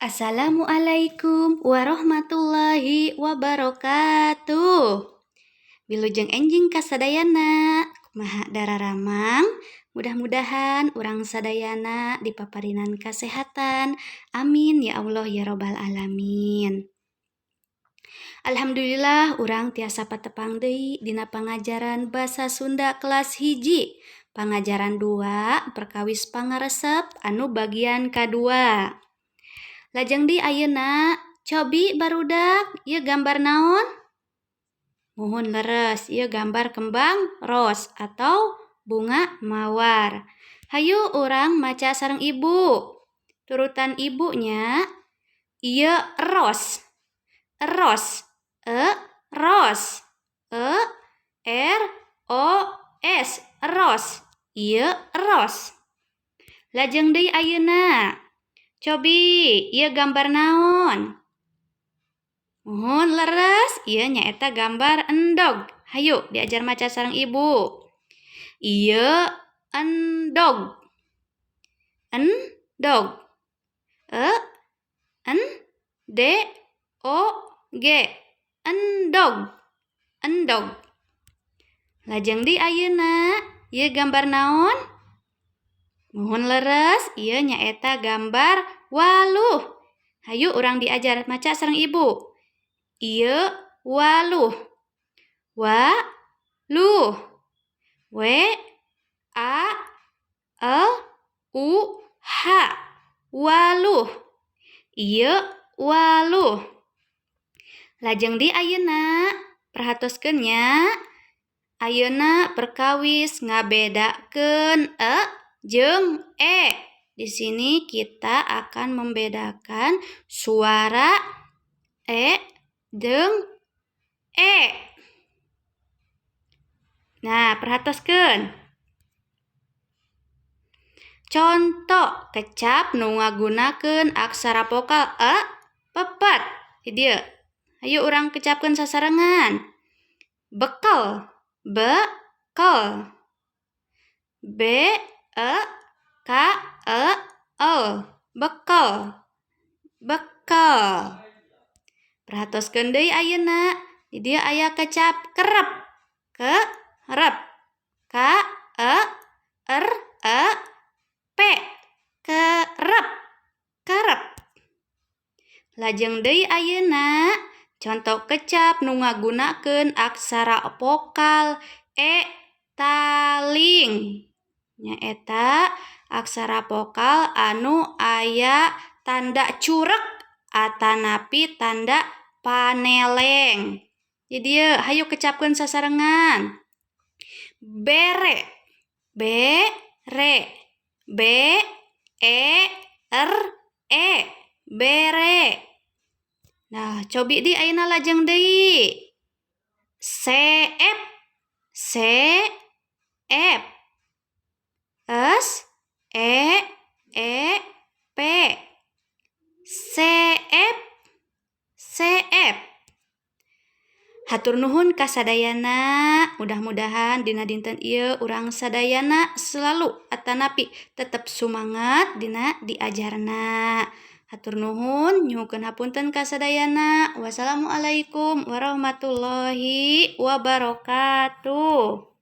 Assalamualaikum warahmatullahi wabarakatuh. Wilujeng enjing kasadayana, kumaha dararamang? Mudah-mudahan urang sadayana dipaparinan kasehatan. Amin ya Allah ya robbal alamin. Alhamdulillah urang tiasa patepang deui dina pangajaran basa Sunda kelas 1. Pangajaran 2 perkawis pangaresep anu bagian kadua. Lajeng di ayeuna cobi barudak, ieu gambar naon? Muhun leres, ieu gambar kembang ros atau bunga mawar. Hayu urang maca sareng ibu. Turutan ibunya, ieu ros. Ros. E ros. E R O S ros. Ieu ros. Lajeng deui ayeuna. Cobi, ieu gambar naon? Muhun leres, ieu nyaeta gambar endog. Hayu diajar maca sareng ibu. Ieu endog. Endog. E N D O G. Endog. Endog. Lajeng di ayeuna, ieu gambar naon? Muhun leres, ieu nyaeta gambar waluh. Hayu urang diajar maca sareng ibu. Ieu waluh. Wa luh. W A L U H. Waluh. Ieu waluh. Lajeng di ayeuna perhatoskeun nya. Ayeuna perkawis ngabedakeun e jeung e. Di sini kita akan membedakan suara e jeung e. Nah, perhatoskeun. Contoh kecap nu ngagunakeun aksara vokal e pepet. Di dieu. Hayu urang kecapkeun sasarengan. Bekel, bekel. B E K E L, bekel. Bekel. Perhatoskeun deui ayeuna. Di dieu aya kecap kerep. Ke rep. K E R E P. Kerep. Kerep. Lajeng deui ayeuna contoh kecap nu ngagunakeun aksara vokal e taling. Nyaeta aksara vokal anu aya tanda curek atanapi tanda paneleng. Di dieu hayu kecapkeun sasarengan. Bere. B re. B E R E. Bere. Nah, cobi di ayeuna lajeng deui. Seep. C F. S E E P. Seep. Seep. Hatur nuhun kasadayana, mudah-mudahan dina dinten ieu urang sadayana selalu atanapi tetep sumangat dina diajarna. Hatur nuhun, nyuhunkeun hapunten kasadayana. Wassalamualaikum warahmatullahi wabarakatuh.